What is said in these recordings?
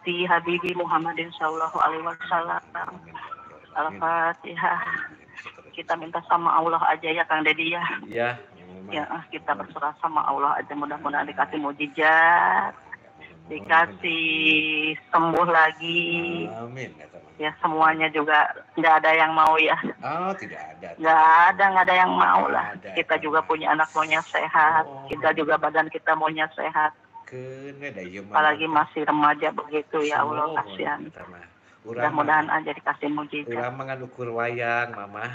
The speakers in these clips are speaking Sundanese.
Ummati Habibi Muhammadin sallallahu alaihi wasallam. Al-Fatihah. Kita minta sama Allah aja ya Kang Dedi ya. Iya. Ya, kita berserah sama Allah aja, mudah-mudahan dikasih mujizat, dikasih sembuh lagi. Amin. Ya semuanya juga nggak ada yang mau ya. Oh, tidak ada. Nggak ada yang mau lah. Ada, kita juga punya anak maunya sehat. Oh. Kita juga badan kita maunya sehat. Apalagi masih remaja begitu ya Allah, kasihan. Mudah-mudahan aja dikasih mujizat. Urang mah ngan ukur wayang, Mama.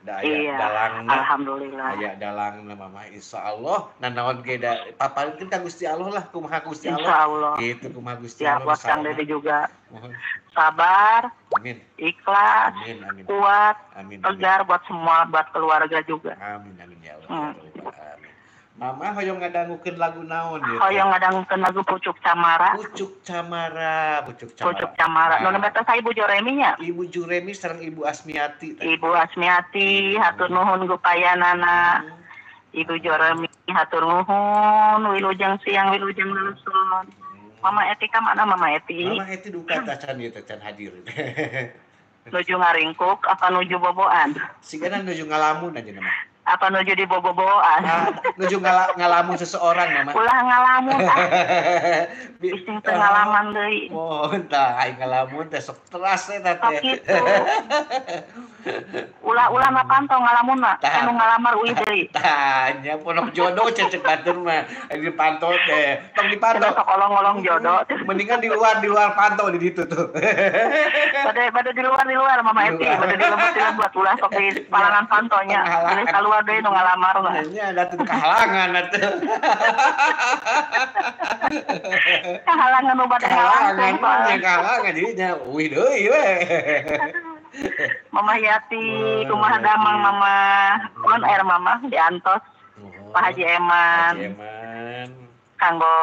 Da aya Iya, dalangna. Alhamdulillah. Aya dalangna Mama, insyaallah nanaon ge da papalinkeun ka Gusti Allah lah, kumaha Gusti Insya Allah. Allah. Gitu kumaha Gusti Ya Allah. buat Kang Dedi juga Mohon. sabar, Amin. ikhlas, Amin, amin. kuat, Amin. Amin. tegar buat semua, buat keluarga juga. Amin, amin ya Allah. Ya Rabbal Amin. Mama hoyong ngadangukeun lagu naon ieu teh? Hoyong ngadangukeun lagu Pucuk Camara. Pucuk Camara, Pucuk Camara. Pucuk Camara. Nah. Nu nembe teh Ibu Juremi nya. Ibu Juremi sareng Ibu Asmiati teh. Ibu Asmiati, hatur nuhun gupayanana. Ibu Juremi hatur nuhun, wilujeng siang wilujeng leleson. Mama Eti ka mana Mama Eti? Mama Eti duka tacan ieu teh can hadir. Nuju ngaringkuk apa nuju boboan? Sigana nuju ngalamun aja nama. Apa nuju di bobo-boboan? Nah, nuju ngalamun seseorang Mama. Ulah ngalamun ah. Bising teu ngalaman deui. Oh, tah aing ngalamun teh sok teras eta Sok teh. kitu. Ulah-ulah mah pantau ngalamunna, Tah. anu ngalamar uih deui. Tanya ponok jodoh cecek batur mah di pantau teh. Tong dipantau. Cenah sok olong-olong jodoh. Mendingan di luar pantau di ditu tuh. Bade bade di luar Mama Eti, bade di lembut ulah sok di palangan pantonya. Penghalangan. Geus kaluar deui nu ngalamar mah. Nya da teu kahalangan atuh. Kahalangan nu bade Kahalangan ngalangkung. nya kahalangan jadinya uih deui we. Mama Yati, kumaha damang Mama, on air Mama diantos Pak Haji Eman, Haji Eman. Kanggo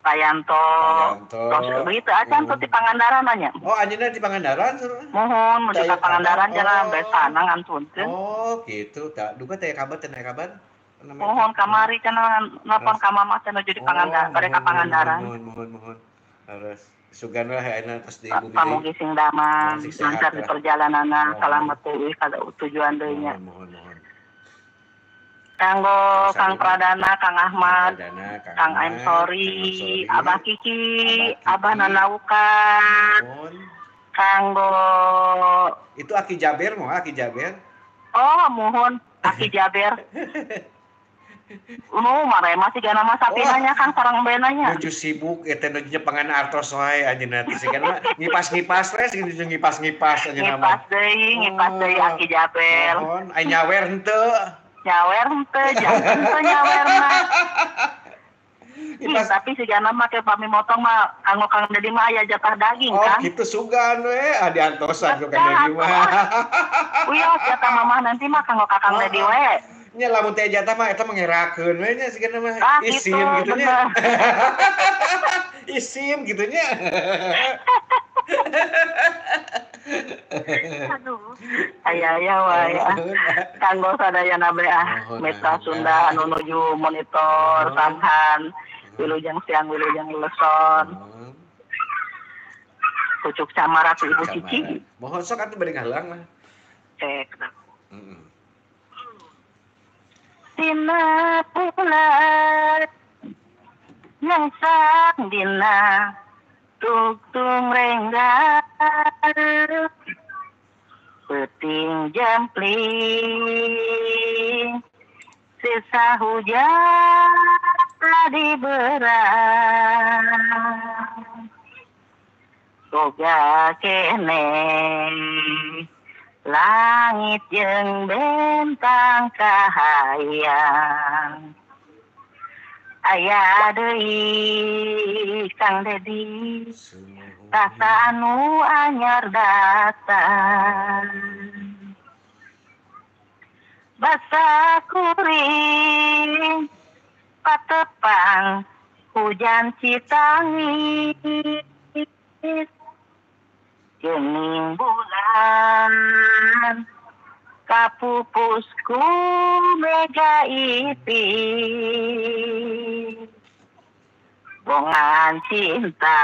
Pak Yanto. Pak Yanto. Tos begitu acan tuh di Pangandaran nya. Oh, anjeunna di Pangandaran suruh. Muhun menuju ka Pangandaran Oh. jalan besana ngantunkeun. Oh, gitu. Tak duka teh kabar teh kabar. Muhun kamari cenah nelpon ka Mama teh nuju di Pangandaran, bade ka Pangandaran. Mohon, mohon, mohon. Harus sugan lah ayeuna tos di bumi. Pamugi sing damang, Sing sehat lancar di lah. perjalananna, Mohon. salamet teuing ka tujuan deui nya. Mohon, mohon, mohon. Kanggo Kang Pradana, Kang Ahmad, Pradana, Kang I'm Ahmad, Sorry, Kang I'm Sorry, Abah Kiki, Abah Abah Kiki. Nanaukan, Mohon. Kanggo Itu Aki Jaber mau Aki Jaber. oh mohon Aki Jaber. Nu marema sih gana mah sapinanya Kang sareng benanya. Nuju sibuk eta nuju nyepangan artos wae anjeunna teh sigana mah ngipas-ngipas we sih nuju ngipas-ngipas anjeunna mah. Ngipas deui Aki Jaber. Mohon, ai nyawer henteu. Nyawer henteu, jangan henteu nyawerna. Ngipas. Tapi sigana mah ke pami motong mah kanggo Kang Dedi mah aya jatah daging Oh, Kang. gitu sugan we, ah diantosan ku Kang Dedi mah. Wios jatah mamah nanti mah kanggo ka Kang Dedi we. Nya lamun teh jatah mah eta mah ngerakeun we nya sigana mah. Ah, Isim gitu, gitu nya. bener. Isim gitu nya. Aduh. Aya aya wae. Kanggo sadayana be ah Mohon, Mitra mohon. Sunda anu nuju monitor Mohon. samhan wilujeng siang wilujeng leson Mohon. Pucuk Camara ku Ibu Cici. Mohon sok atuh bade ngahalang mah. Cek. Heeh. Dina bulan nyangsang dina tugtung renggang peuting jempling sisa hujan tadi berang boga kene langit jeung bentang kahayang aya deui Kang Dedi rasa anu anyar datang basa kuring patepang hujan citangis gening bulan kapupusku mega ipis bongan cinta.